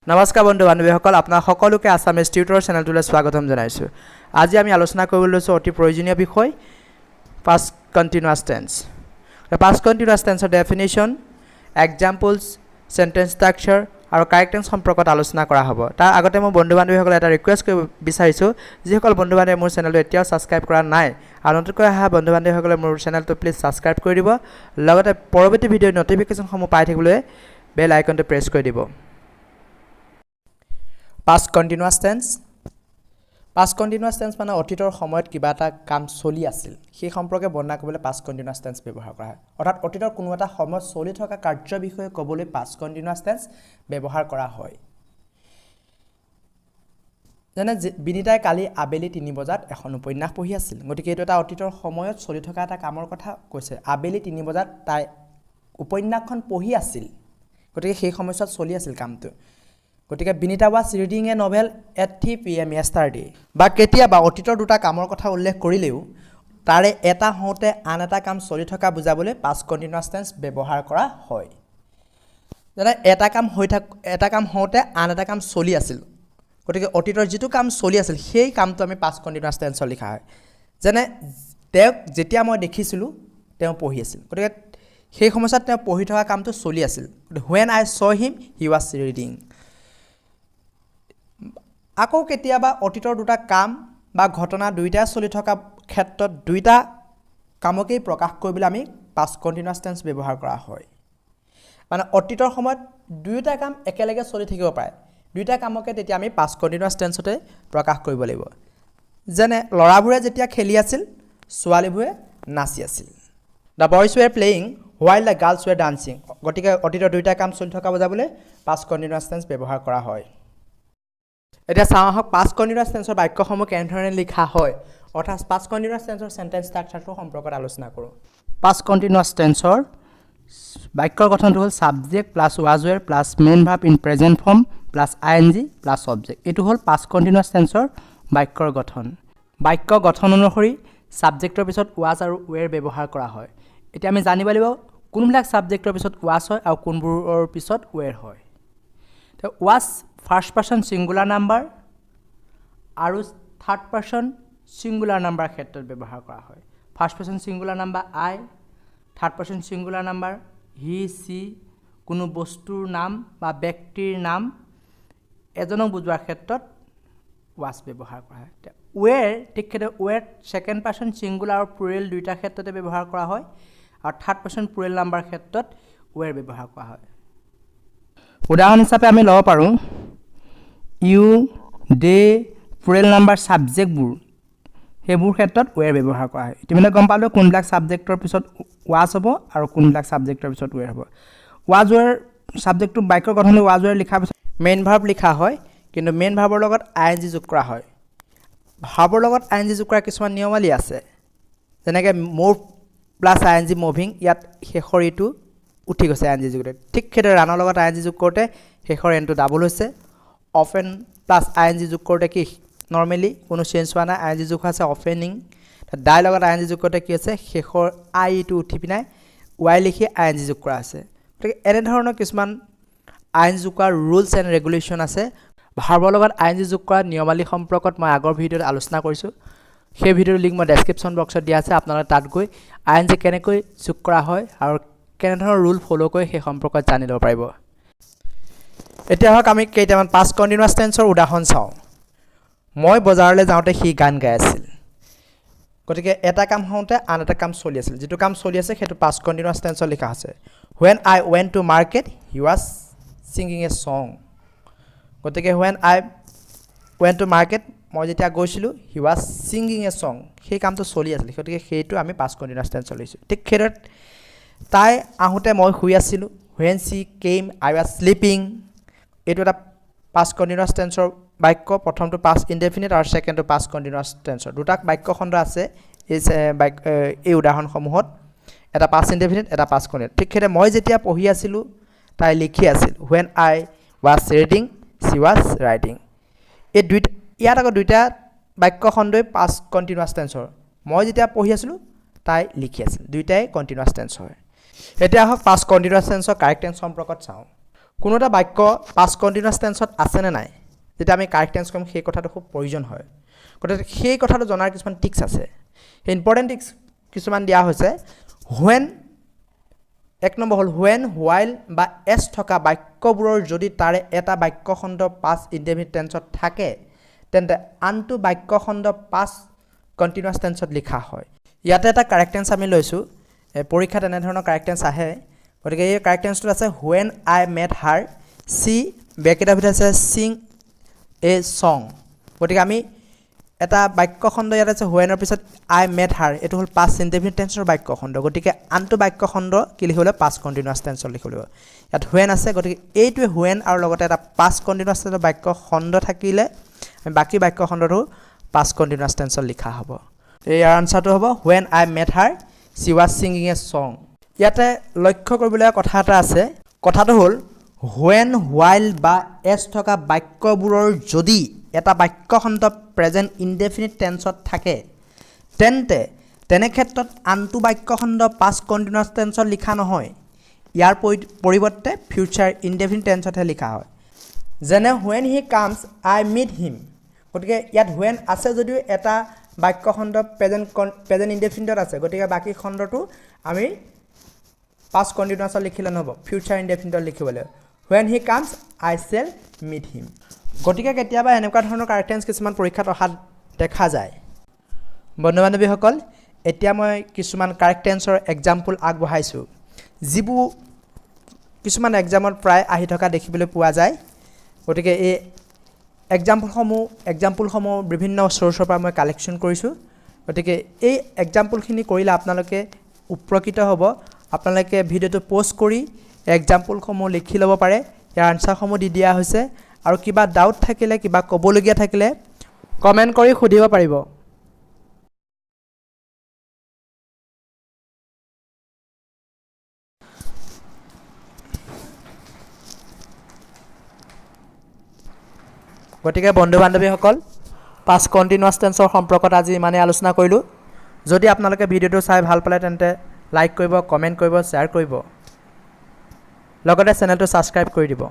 নমস্কাৰ বন্ধু বান্ধৱীসকল, আপোনাক সকলোকে আছামিজ টিউটৰ চেনেলটোলৈ স্বাগতম জনাইছোঁ। আজি আমি আলোচনা কৰিবলৈ লৈছোঁ অতি প্ৰয়োজনীয় বিষয় past continuous tense. Past continuous টেন্সৰ definition, examples, sentence structure আৰু কাৰেক্ট টেন্স সম্পৰ্কত আলোচনা কৰা হ'ব। তাৰ আগতে মই বন্ধু বান্ধৱীসকলে এটা ৰিকুৱেষ্ট কৰিব বিচাৰিছোঁ, যিসকল বন্ধু বান্ধৱীয়ে মোৰ চেনেলটো এতিয়াও ছাবস্ক্ৰাইব কৰা নাই আৰু নতুনকৈ অহা বন্ধু বান্ধৱীসকলে মোৰ চেনেলটো প্লিজ ছাবস্ক্ৰাইব কৰি দিব, লগতে পৰৱৰ্তী ভিডিঅ'ৰ ন'টিফিকেশ্যনসমূহ পাই থাকিবলৈ বেল আইকনটো প্ৰেছ কৰি দিব। Past continuous tense. Past continuous tense মানে অতীতৰ সময়ত কিবা এটা কাম চলি আছিল, সেই সম্পৰ্কে বৰ্ণনা কৰিবলৈ পাষ্ট কণ্টিনিউৱাছ টেন্স ব্যৱহাৰ কৰা হয়। অৰ্থাৎ অতীতৰ কোনো এটা সময়ত চলি থকা কাৰ্যৰ বিষয়ে ক'বলৈ পাষ্ট কণ্টিনিউৱাছ টেন্স ব্যৱহাৰ কৰা হয়। যেনে বিনীতাই কালি আবেলি 3 বজাত এখন উপন্যাস পঢ়ি আছিল। গতিকে এইটো এটা অতীতৰ সময়ত চলি থকা এটা কামৰ কথা কৈছে। আবেলি 3 বজাত তাই উপন্যাসখন পঢ়ি আছিল, গতিকে সেই সময়ছোৱাত চলি আছিল কামটো। গতিকে "Binita was reading a novel at 3 p.m. yesterday." বা কেতিয়াবা অতীতৰ দুটা কামৰ কথা উল্লেখ কৰিলেও তাৰে এটা হওঁতে আন এটা কাম চলি থকা বুজাবলৈ পাষ্ট কণ্টিনিউৱাছ টেন্স ব্যৱহাৰ কৰা হয়। যেনে এটা কাম হওঁতে আন এটা কাম চলি আছিল, গতিকে অতীতৰ যিটো কাম চলি আছিল, সেই কামটো আমি পাষ্ট কণ্টিনিউৱাছ টেন্সত লিখা হয়। যেনে তেওঁক যেতিয়া মই দেখিছিলোঁ, তেওঁ পঢ়ি আছিল। গতিকে সেই সময়ছোৱাত তেওঁ পঢ়ি থকা কামটো চলি আছিল। "When I saw him, he was reading." আকৌ কেতিয়াবা অতীতৰ দুটা কাম বা ঘটনা দুয়োটাই চলি থকা ক্ষেত্ৰত দুয়োটা কামকেই প্ৰকাশ কৰিবলৈ আমি পাষ্ট কণ্টিনিউৱাছ টেন্স ব্যৱহাৰ কৰা হয়। মানে অতীতৰ সময়ত দুয়োটা কাম একেলগে চলি থাকিব পাৰে, দুয়োটা কামকে তেতিয়া আমি পাষ্ট কণ্টিনিউৱাছ টেন্সতে প্ৰকাশ কৰিব লাগিব। যেনে ল'ৰাবোৰে যেতিয়া খেলি আছিল, ছোৱালীবোৰে নাচি আছিল। "The boys were playing while the girls were dancing." গতিকে অতীতৰ দুয়োটা কাম চলি থকা বুজাবলৈ পাষ্ট কণ্টিনিউৱাছ টেন্স ব্যৱহাৰ কৰা হয়। এতিয়া চাওঁ আহক পাষ্ট কণ্টিনিউৱাছ টেন্সৰ বাক্যসমূহ কেনেধৰণে লিখা হয়, অৰ্থাৎ পাষ্ট কণ্টিনিউৱাছ টেন্সৰ চেণ্টেন্স ষ্ট্ৰাকচাৰটো সম্পৰ্কত আলোচনা কৰোঁ। পাষ্ট কণ্টিনিউৱাছ টেন্সৰ বাক্যৰ গঠনটো হ'ল subject plus was were plus main verb in present form plus ing plus object। এইটো হ'ল পাষ্ট কণ্টিনিউৱাছ টেন্সৰ বাক্যৰ গঠন। বাক্য গঠন অনুসৰি ছাবজেক্টৰ পিছত ৱাজ আৰু ৱেৰ ব্যৱহাৰ কৰা হয়। এতিয়া আমি জানিব লাগিব কোনবিলাক ছাবজেক্টৰ পিছত ৱাজ হয় আৰু কোনবোৰৰ পিছত ৱেৰ হয়। Was first person singular number আৰু থাৰ্ড পাৰ্চন ছিংগুলাৰ নাম্বাৰ ক্ষেত্ৰত ব্যৱহাৰ কৰা হয়। First person singular number I, third person singular number he, she, কোনো বস্তুৰ নাম বা ব্যক্তিৰ নাম এজনক বুজোৱাৰ ক্ষেত্ৰত ৱাজ ব্যৱহাৰ কৰা হয়। ৱেৰ ঠিক সেইদৰে ৱেৰ ছেকেণ্ড পাৰ্চন ছিংগুলাৰ আৰু প্লুৰেল দুয়োটা ক্ষেত্ৰতে ব্যৱহাৰ কৰা হয় আৰু থাৰ্ড পাৰ্চন প্লুৰেল নাম্বাৰ ক্ষেত্ৰত ৱেৰ ব্যৱহাৰ কৰা হয়। উদাহৰণ হিচাপে আমি ল'ব পাৰোঁ ইউ, দে, প্লুৰেল নাম্বাৰ ছাবজেক্টবোৰ, সেইবোৰ ক্ষেত্ৰত ৱেৰ ব্যৱহাৰ কৰা হয়। ইতিমধ্যে গম পালোঁ কোনবিলাক ছাবজেক্টৰ পিছত ৱাজ হ'ব আৰু কোনবিলাক ছাবজেক্টৰ পিছত ৱেৰ হ'ব। ৱাজ ৱেৰ ছাবজেক্টটো বাক্যৰ গঠন ৱাজ ৱেৰ লিখাৰ পিছত মেইন ভাৰ্ব লিখা হয়, কিন্তু মেইন ভাৰ্বৰ লগত আই এন জি যোগ কৰা হয়। ভাৰ্বৰ লগত আই এন জি যোগ কৰা কিছুমান নিয়মাৱলী আছে, যেনেকৈ move plus ing, moving, ইয়াত শেষৰ ইটো উঠি গৈছে আই এন জি যোগ কৰোঁতে। ঠিক সেইদৰে ৰাণৰ লগত আই এন জি যোগ কৰোঁতে শেষৰ এনটো ডাবল হৈছে। অফেন প্লাছ আই এন জি যোগ কৰোঁতে কি নৰ্মেলি কোনো চেঞ্জ হোৱা নাই, আই এন জি যোগ হৈছে অফেনিং। ডাইৰ লগত আই এন জি যোগ কৰোঁতে কি হৈছে? শেষৰ আই ইটো উঠি পিনাই ৱাই লিখি আই এন জি যোগ কৰা আছে। গতিকে এনেধৰণৰ কিছুমান আই এন জি যোগ কৰা ৰুলছ এণ্ড ৰেগুলেশ্যন আছে। ভাৰ্বৰ লগত আই এন জি যোগ কৰা নিয়মাৱলী সম্পৰ্কত মই আগৰ ভিডিঅ'ত আলোচনা কৰিছোঁ। সেই ভিডিঅ'ৰ লিংক মই ডেছক্ৰিপশ্যন বক্সত দিয়া আছে। আপোনালোকে তাত গৈ আই এন জি কেনেকৈ যোগ কৰা হয় আৰু কেনেধৰণৰ ৰুল ফ'ল' কৰে, সেই সম্পৰ্কত জানি ল'ব পাৰিব। এতিয়া আহক আমি কেইটামান পাষ্ট কণ্টিনিউৱাছ টেন্সৰ উদাহৰণ চাওঁ। মই বজাৰলৈ যাওঁতে সি গান গাই আছিল। গতিকে এটা কাম হওঁতে আন এটা কাম চলি আছিল। যিটো কাম চলি আছে, সেইটো পাষ্ট কণ্টিনিউৱাছ টেন্সত লিখা আছে। "When I went to market, he was singing a song." গতিকে "When I went to market", মই যেতিয়া গৈছিলোঁ, "he was singing a song", সেই কামটো চলি আছিল। গতিকে সেইটো আমি পাষ্ট কণ্টিনিউৱাছ টেন্সত লিখিছোঁ। ঠিক সেইদৰে তাই আহোঁতে মই শুই আছিলোঁ। "When she came, I was sleeping." এইটো এটা পাষ্ট কণ্টিনিউৱাছ টেন্সৰ বাক্য। প্ৰথমটো পাষ্ট ইনডেফিনিট আৰু ছেকেণ্ডটো পাষ্ট কণ্টিনিউৱাছ টেন্সৰ। দুটা বাক্যখণ্ড আছে এই বাক্য এই উদাহৰণসমূহত, এটা পাষ্ট ইনডেফিনিট, এটা পাষ্ট কণ্টিনিউৱাছ। ঠিক সেইদৰে মই যেতিয়া পঢ়ি আছিলোঁ, তাই লিখি আছিল। "When I was reading, she was writing." এই দুইটা ইয়াত আকৌ দুইটা বাক্যখণ্ডই পাষ্ট কণ্টিনিউৱাছ টেন্সৰ। মই যেতিয়া পঢ়ি আছিলোঁ, তাই লিখি আছিল, দুইটাই কণ্টিনিউৱাছ টেন্স হয়। এতিয়া আহক পাষ্ট কণ্টিনিউৱাছ টেন্সৰ কাৰেক্ট টেন্স সম্পৰ্কত চাওঁ। কোনো এটা বাক্য পাষ্ট কণ্টিনিউৱাছ টেন্সত আছেনে নাই, যেতিয়া আমি কাৰেক্ট টেন্স কৰিম, সেই কথাটো খুব প্ৰয়োজন হয়। গতিকে সেই কথাটো জনাৰ কিছুমান টিক্স আছে। সেই ইম্পৰ্টেণ্ট টিক্স কিছুমান দিয়া হৈছে। When, এক নম্বৰ হ'ল when, while বা এজ থকা বাক্যবোৰৰ যদি তাৰে এটা বাক্যখণ্ড পাষ্ট ইনডেফিনিট টেন্সত থাকে, তেন্তে আনটো বাক্যখণ্ড পাষ্ট কণ্টিনিউৱাছ টেন্সত লিখা হয়। ইয়াতে এটা কাৰেক্ট টেন্স আমি লৈছোঁ। পৰীক্ষাত এনেধৰণৰ কাৰেক্ট টেন্স আহে। গতিকে এই কাৰেক্ট টেন্সটোত আছে "When I met her, she" ব্ৰেকেটৰ ভিতৰত আছে "ছিং এ ছং"। গতিকে আমি এটা বাক্যখণ্ড ইয়াত আছে, হুৱেনৰ পিছত "আই মেট হাৰ", এইটো হ'ল পাষ্ট ইনডেফিনিট টেন্সৰ বাক্যখণ্ড। গতিকে আনটো বাক্যখণ্ড কি লিখিব লাগিব? পাষ্ট কণ্টিনিউৱাছ টেন্সত লিখিব লাগিব। ইয়াত when আছে, গতিকে এইটোৱে when আৰু লগতে এটা পাষ্ট কণ্টিনিউৱাছ টেন্সৰ বাক্যখণ্ড থাকিলে আমি বাকী বাক্যখণ্ডটো পাষ্ট কণ্টিনিউৱাছ টেন্সত লিখা হ'ব। ইয়াৰ আনচাৰটো হ'ব "When I met her, she was singing a song"। ইয়াতে লক্ষ্য কৰিবলগীয়া কথা এটা আছে। কথাটো হ'ল, when, while বা এজ থকা বাক্যবোৰৰ যদি এটা বাক্যখণ্ড প্ৰেজেণ্ট ইনডেফিনিট টেন্সত থাকে, তেন্তে তেনে ক্ষেত্ৰত আনটো বাক্যখণ্ড পাষ্ট কণ্টিনিউৱাছ টেন্সত লিখা নহয়। ইয়াৰ পৰিৱৰ্তে ফিউচাৰ ইনডেফিনিট টেন্সতহে লিখা হয়। যেনে "When he comes, I meet him"। গতিকে ইয়াত when আছে যদিও এটা বাক্যখণ্ড প্ৰেজেণ্ট ইনডেফিনিটত আছে। গতিকে বাকী খণ্ডটো আমি পাষ্ট কণ্টিনিউৱাছত লিখিলে নহ'ব, ফিউচাৰ ইনডেফিনিটত লিখিব লাগিব। "When he comes, I shall meet him"। গতিকে কেতিয়াবা এনেকুৱা ধৰণৰ কাৰেক্ট টেন্স কিছুমান পৰীক্ষাত অহা দেখা যায়। বন্ধু বান্ধৱীসকল, এতিয়া মই কিছুমান কাৰেক্ট টেন্সৰ এক্সাম্পল আগবঢ়াইছোঁ, যিবোৰ কিছুমান এক্সামত প্ৰায় আহি থকা দেখিবলৈ পোৱা যায়। গতিকে এই এক্সাম্পলসমূহ বিভিন্ন চ'ৰ্চৰ পৰা মই কালেকশ্যন কৰিছোঁ। গতিকে এই এক্সাম্পলখিনি কৰিলে আপোনালোকে উপকৃত হ'ব। আপোনালোকে ভিডিঅ'টো প'জ কৰি এক্সাম্পলসমূহ লিখি ল'ব পাৰে। ইয়াৰ আনচাৰসমূহ দি দিয়া হৈছে আৰু কিবা ডাউট থাকিলে, কিবা ক'বলগীয়া থাকিলে কমেণ্ট কৰি সুধিব পাৰিব। গতিকে বন্ধু বান্ধৱীসকল, পাষ্ট কণ্টিনিউৱাছ টেন্সৰ সম্পৰ্কত আজি ইমানেই আলোচনা কৰিলোঁ। যদি আপোনালোকে ভিডিঅ'টো চাই ভাল পালে, তেন্তে লাইক কৰিব, কমেণ্ট কৰিব, শ্বেয়াৰ কৰিব, লগতে চেনেলটো ছাবস্ক্ৰাইব কৰি দিব।